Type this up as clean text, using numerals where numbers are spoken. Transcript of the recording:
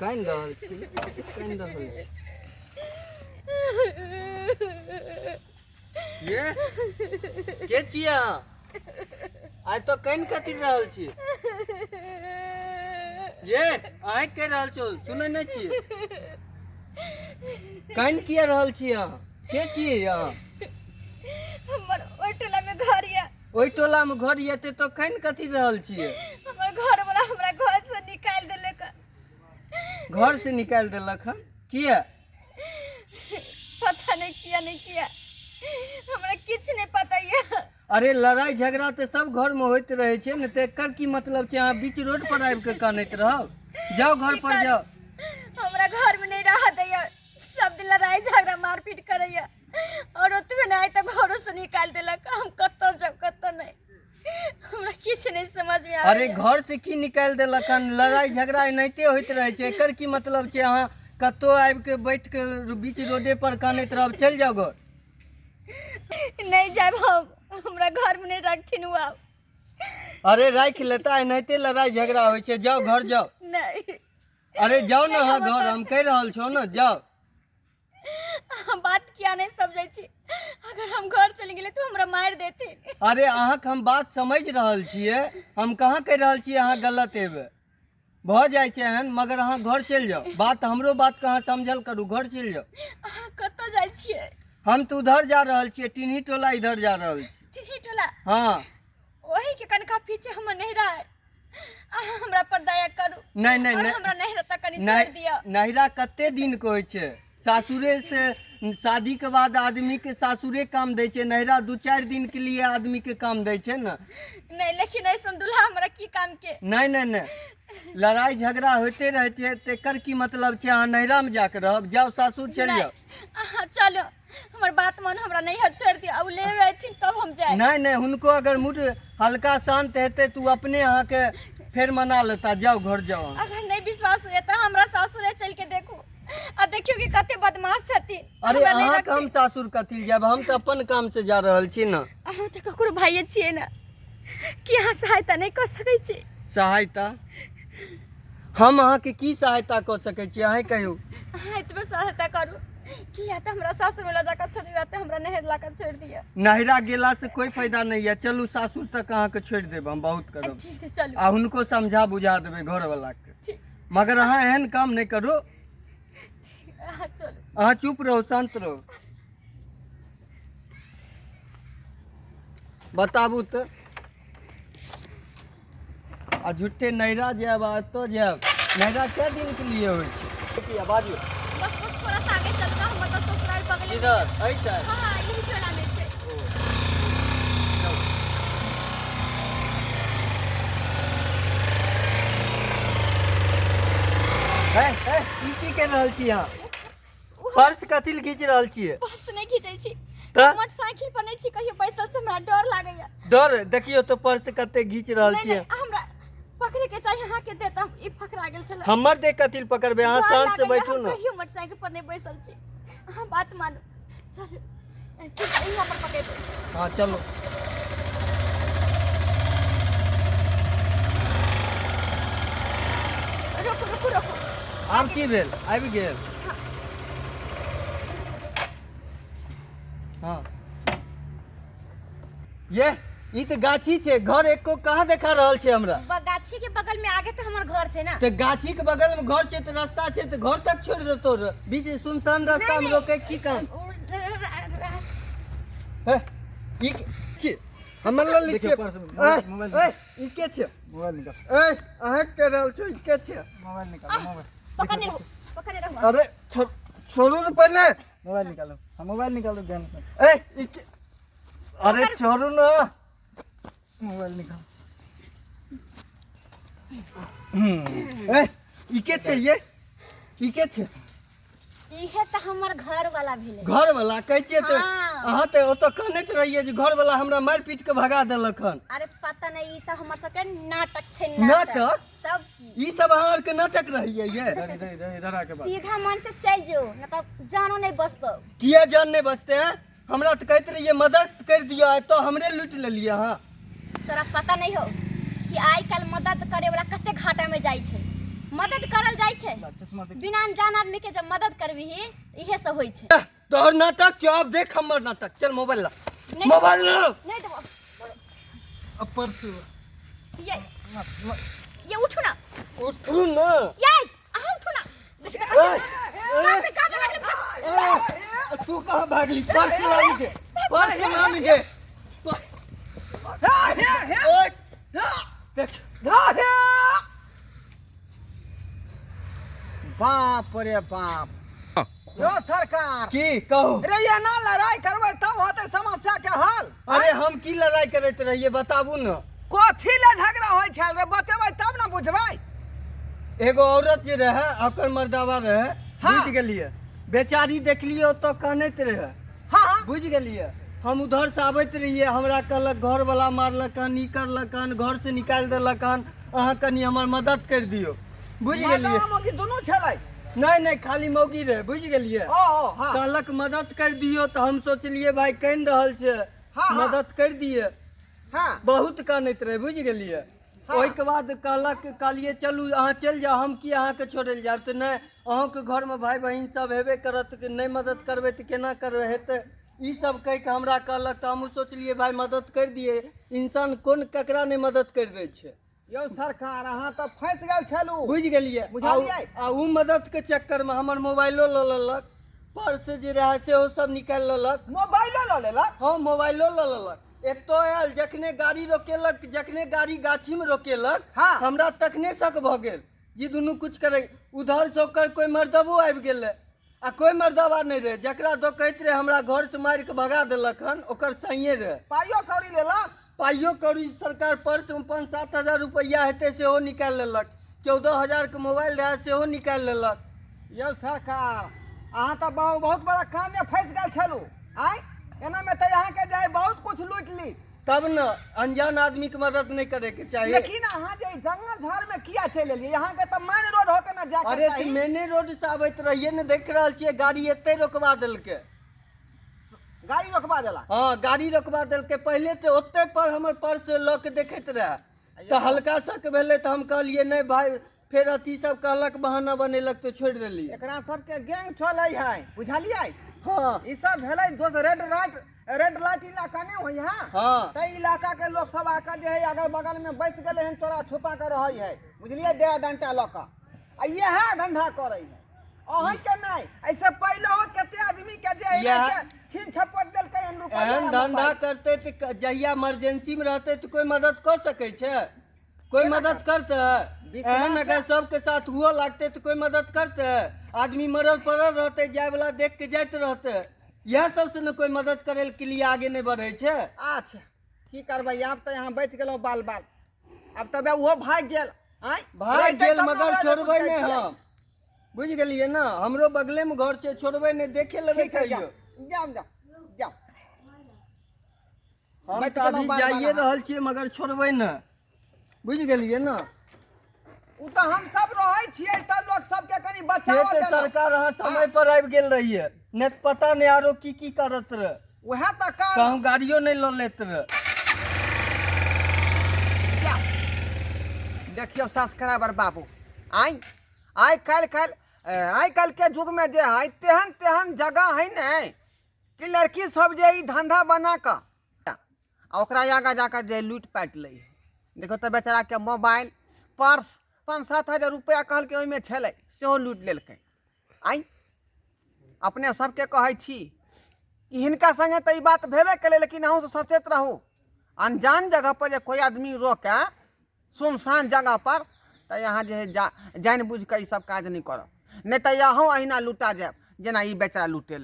कानि रहल छी, कानि रहल छी। ये के छियै अहाँ? आइ तो कानि कथी रहल छी? ये अहाँ कहि रहल छौ, सुनै नहि छियै? कानि किया रहल छी अहाँ? के छियै अहाँ? हमर ओहि टोला में घर यऽ। ओहि टोला में घर यऽ ते तो कानि कथी रहल छियै? हमर घर वाला हमरा घर से निकालि देलक। घर से निकालि देलक हन? किया? पता नहीं किया नहीं किया, हमरा किछु नहीं पता यऽ। अरे लड़ाई झगड़ा तऽ सब घर में होइत रहै छै ने, तऽ एकर की मतलब छै अहाँ बीच रोड पर आबि कऽ कानैत रहब? जाउ घर पर जाउ। हमरा घर में नहीं रह दैया, सब दिन लड़ाई झगड़ा मारपीट करैया, और ओतबे नहीं तऽ घरो से निकालि देलक। हम कतऽ जाउ कतऽ नहीं, हमरा किछु नहीं समझ में आबैया। अरे घर से की निकालि देलक हन? लड़ाई झगड़ा एनाहिते होइत रहै छै, एकर की मतलब छै अहाँ कतौ आबि कऽ बैठ कऽ बीच रोडे पर कानैत रहब? चलि जाउ घर। नहीं जायब हम, हमरा घर में नहीं रखथिन उ आब। अरे राखि लेता, एनाहिते लड़ाई झगड़ा होइ छै, जाउ घर जाउ। नहीं। अरे जाउ ने अहाँ घर, हम कहि रहल छौ ने, जाउ। हम बात किया नहीं समझै छी? अगर हम घर चलि गेलै तऽ हमरा मारि देथिन। अरे अहाँके हम बात समझि रहल छियै, हम कहाँ कहि रहल छियै अहाँ गलत हेबै, भऽ जाइ छै एहन, मगर अहाँ घर चलि जाउ। बात हमरो बात के अहाँ समझल करू, घर चलि जाउ। अहाँ कतऽ जाइ छियै? हम तऽ उधर जा रहल छियै, टिन्ही टोला इधर जा रहल छी। टिन्ही टोला? हाँ। ओही के कनका पीछे हमर नैहरा है, अहाँ हमरा पर दया करू। नहीं, नहीं, और नहीं। हमरा नैहरा तक कनी नहीं, छोड़ दिअ। नैहरा कते दिन के होइ छै? सासुरे से शादी के बाद आदमी के सासुरे काम दै छै, नैहरा 2-4 दिन के लिए आदमी के काम दै छै ने। नहीं, लेकिन ऐसन दूल्हा हमरा की काम के? नहीं, नहीं, नहीं, लड़ाई झगड़ा होते रहै छै, तेकर की मतलब छै अहाँ नैहरा में जाके रहब? जाउ सासुर चलि नहीं, जाउ। अहाँ चलू, हमर बात मान, हमरा नैहर छोड़ दिअ, अब लेबे अयथिन तब हम जायब। नहीं, नहीं, हुनको अगर मूड हल्का शांत हेतै तऽ ओ अपने अहाँके फेर मना लेता। जाउ घर जाउ अहाँ। अगर नहीं विश्वास हुए तऽ हमरा सासुरे चलि के देखू, आ देखियौ कि कते बदमाश छथिन। अरे हमरा नहि अहाँके हम रखथिन। सासुर कथी लए जायब, हम तऽ अपन काम से जा रहल छी ने। अहाँ तऽ ककरो भाइये छियै ने, कि अहाँ सहायता नहि कऽ सकै छी? सहायता? हम अहाँके की सहायता कऽ सकै छी, अहीं कहियौ। अहाँ एतबे सहायता करू कि या तऽ हमरा सासुर वाला जाकऽ छोड़ि दिअ, या तऽ हमरा नैहर ला कऽ छोड़ि दिअ। नैहरा गेला से कोई फायदा नहीं है, चलू सासुर तक अहाँके छोड़ि देब हम, बहुत करब। ठीक छै, चलू। आ हुनको समझा बुझा देबै घरवला के। ठीक। मगर अहाँ एहन काम नहीं करू। ठीक, अहाँ चलू। अहाँ चुप रहू, शांत रहू। बताबू तऽ, आ झूठे नैहरा जायब आ एतऽ जायब, नैहरा कए दिन के लिए होइ छै? की बाजू। बस बस थोड़ा सा आगे चलना, हमर तऽ ससुराल बगले में। इधर एहि साइड? हाँ, यही टोला में छै। ओ। चलू। हे, हे, ई की कर रहल छी अहाँ? पर्स कथी लए घीच रहल छियै? पर्स नहि खींचै छी। तऽ? मोटरसाइकिल पर नहि छी कहियो बैसल, से हमरा डर लागैया। डर? देखियौ तऽ पर्स कते घीच रहल नहि, छियै। नहि, हमरा पकड़े के चाही अहाँ के दे, तऽ ई पकड़ा गेल छलै। हमर देह कथी लए पकड़बै? अहाँ डर शांत से लागैया, बैठू हम ने। कहियो मोटरसाइकिल पर नहि बैसल छी, अहाँ बात मानू। चलू, ठीक छै, यहाँ पर पकड़ि दै छी। हाँ चलू। रोकू, रोकू, रोकू। आब की भेल? आबि गेल। हाँ ये ई तऽ गाछी छै, घर एको कहाँ देखा रहल छै हमरा? गाछी के बगल में आगे तऽ हमर घर छै ना। तऽ गाछी के बगल में घर छै तऽ रास्ता छै, तऽ घर तक छोड़ देतो रे। बीच सुनसान रास्ता में नहीं, रोके की काम? उ- हे, ई के छी? हमर लग लिख देखियौ, के पर्स, ए, मोबाइल, ए, ई के छै? मोबाइल निकाल। ए, अहाँ के रहल छौ, ई के छै? मोबाइल निकालो, मोबाइल। पकड़ने रहू, पकड़ने रहू। अरे छोड़ू ने पहिले। मोबाइल निकालो, हाँ, मोबाइल निकालो, ध्यान से। ए, ई के? अरे छोड़ू ना। मोबाइल निकालो। ए, ई के छै ये? ई के छै? इहे तऽ हमर घर वाला भेलै। घर वाला कहै छियै तऽ हाँ। अहाँ तऽ ओतऽ कहने रहियै जे घर वाला हमरा मारि पीट के भगा देलक हन। अरे पता नहीं, ई सब हमर सबके नाटक छै। नाटक? तब की? ई सब अहाँ आरके नाटक रहियै ये? इधर, इधर, इधर, इधर आके बात। सीधा मन से चलि जो, न तऽ जानो नहीं बचतौ। किया जान नहीं बचते हैं? हमरा तऽ कहैत रहियै मदद कर दिअ, तो हमरे लूटि लेलियै अहाँ। तोरा पता नहीं हो कि आइ काल्हि मदद करे वाला कते घाटा में जाइ छै। मदद करल जाइ छै। चश्मा देख। बिना अनजान आदमी के जब मदद करबिही इहे सब होइ छै। तोहर नाटक छौ, आब देख हमर नाटक। चल मोबाइल ला। नहीं। मोबाइल ला। नहीं देबो। अब पर्स ये ये उठू ना। उठू ना। ये अहाँ उठू ना। ए, बाप रे, काटे लागलै, भाग। ए, तू कहाँ भागली? पर्स लानी के, पर्स लानी के। ओए, देख। बाप रे बाप, यो सरकार। की कहू? रे एना लड़ाई करबै तब होतै समस्या के हल? अरे हम की लड़ाई करैत रहियै बताबू न। कथी ले झगड़ा होइ छल रे, बतेबै तब ने बुझबै। एगो औरत जे रहे, ओकर मर्दावा रहे। हाँ। बुझि गेलियै? बेचारी देखलियै ओतऽ कानैत रहे। हाँ। बुझि गेलियै? हम उधर से आबैत रहियै, हमरा कहलक घरवला मारलक हन, ई करलक हन, घर से निकालि देलक हन, अहाँ कनि हमर मदद करि दियौ। बुझि गेलियै? मर्दावा मौगी दुनू छलै? नहि नहि, खाली मौगी रहे। बुझि गेलियै? ओ ओ, हाँ। कहलक मदद करि दियौ, तऽ हम सोचलियै भाई कानि रहल छै, हाँ, हाँ। मदद करि दियै। हाँ। बहुत कानैत रहे, बुझि गेलियै? हाँ। ओहिके बाद कहलक, कहलियै चलू अहाँ चलि जाउ, हम की अहाँके छोड़ै लए जायब? तऽ नहि, अहूँके घरमे भाय बहिन सब हेबे करत, कि नहि मदद करबै तऽ केना करबै हेतै? ई सब कहि कऽ हमरा कहलक, तऽ हमहूँ सोचलियै भाय मदद करि दियै। इंसान कोन ककरा नहि मदद करि दै छै। यौ सरकार, अहाँ तऽ फँसि गेल छलहुँ। बुझि गेलियै? बुझलियै। आ ओ मददके चक्करमे हमर मोबाइलो लऽ लेलक, पर्स जे रहै सेहो सब निकालि लेलक। मोबाइलो लऽ लेलक? हँ, मोबाइलो लऽ लेलक। एतऽ आयल, जखने गाड़ी रोकेलक, जखने गाड़ी गाछीमे रोकेलक, हाँ। हमरा तखने शक भऽ गेल जे दुनू कुछ करै। उधरसँ ओकर कोइ मर्दबो आबि गेलै आ कोइ मर्दबा नहि रहै, जकरा दऽ कहैत रहै हमरा घरसँ मारि कऽ भगा देलक हन, ओकर सैये रहै। पाइयो कौड़ी लेलक? पाइयो कौड़ी सरकार, पर्समे 5-7 हजार रुपैआ हेतै सेहो निकालि लेलक, 14 हजारके मोबाइल रहै सेहो निकालि लेलक। यौ सरकार, अहाँ तऽ बहुत बड़ा कानमे फँसि गेल छलहुँ। आँय, एनामे तऽ अहाँके जे है बहुत कुछ लूटि ली। तब ने अनजान आदमीके मदद नहि करैके चाही। लेकिन अहाँ जे ई जंगल झाड़मे किया चलि एलियै? अहाँके तऽ मेन रोड होके ने जाके अरे तऽ चाही। मेने रोड से आबैत रहियै ने, देख रहल छियै गाड़ी एते रोकवा देलकै। गाड़ी रोकवा देला? हँ, गाड़ी रोकवा देलकै। पहिले तऽ ओते पर हमर पर्स लऽ के देखैत रहए, तऽ हल्का शक भेलै, तऽ हम कहलियै नहि भाई, फेर अथी सब कहलक, बहाना बनेलक, तऽ छोड़ि देलियै। एकरा सबके गैंग चलै है, बुझलियै? हँ। ई सब भेलै दोस रेड लाइट, रेड लाइट इलाका नहि होइ है? हँ। ताहि इलाका के लोग सब आकर जे है अगल बगल में बैस गेलै हन, तोरा छुपा के रहै है, बुझलियै? दया डंटा लऽ कऽ आ इएह धंधा करै है। अहीं के नहि, ऐसे पहिले कते आदमी के जे है छीन छपट देलकै हन रुपैआ एहन आ धंधा मोबाइल। करतै तऽ जहिया इमरजेंसी मे रहतै तऽ कोइ मदद कऽ सकै छै? कोइ केना? मदद करतै? विश्वास एहन अगर सबके साथ हुअ लागतै तऽ कोइ मदद करतै? आदमी मरल पड़ल रहतै, जाय वाला देख के जाइत रहतै। इएह सबसे ने कोइ मदद करै के लिए आगे नहि बढ़ै छै। अच्छा, की करबै आब? तऽ यहाँ बचि गेलहुँ बाल बाल। आब तऽ ओहो भागि गेल। आँय, भागि रहितै गेल तब ने मगर ओकरा छोड़बै कुछ नहि कहितियै। हम। बुझि गेलियै ने? हमरो बगलेमे घर छै, छोड़बै नहि, देखे लेबै। ठीक है। कहियो। जाओ जाओ जाओ। हम बचि तऽ गेलहुँ अभी बाल बाल जाइए अहाँ। रहल छियै, मगर छोड़बै ने। बुझि गेलियै ने? ओ तऽ हम सब रहै छियै तऽ लोक सबके कनि से बचाव तऽ देलहुँ। सरकार, अहाँ समय पर आबि गेल रहियै, नहि तऽ पता नहि आरो की की करत रहे। उएह तऽ काज। कहूँ गाड़ियो नहि लऽ लेत रहे। जाउ। देखियौ सब्सक्राइबर बाबू, आइ आइ काल्हि काल्हि आइ काल्हिके युगमे जे है तेहन तेहन जगह है ने कि लड़की सब जे ई धंधा बना कऽ आ ओकरा आगाँ जाकऽ जे लूटि पाटि लै है। देखो तऽ बेचाराके मोबाइल, पर्स, 5-7 हजार रुपैआ कहलकै ओहिमे छलै, सेहो लूटि लेलकै। आइ अपने सबके कहै छी कि हिनका सङ्गे तऽ ई बात भेबे केलै, लेकिन अहूँ सचेत रहू। अनजान जगह पर जे कोइ आदमी रोके, सुनसान जगह पर, तऽ यहाँ जे है जा जानि बुझि कऽ ई सब काज नहि करब, नहि तऽ अहूँ अहिना लुटा जायब जेना ई बेचारा लुटेलै।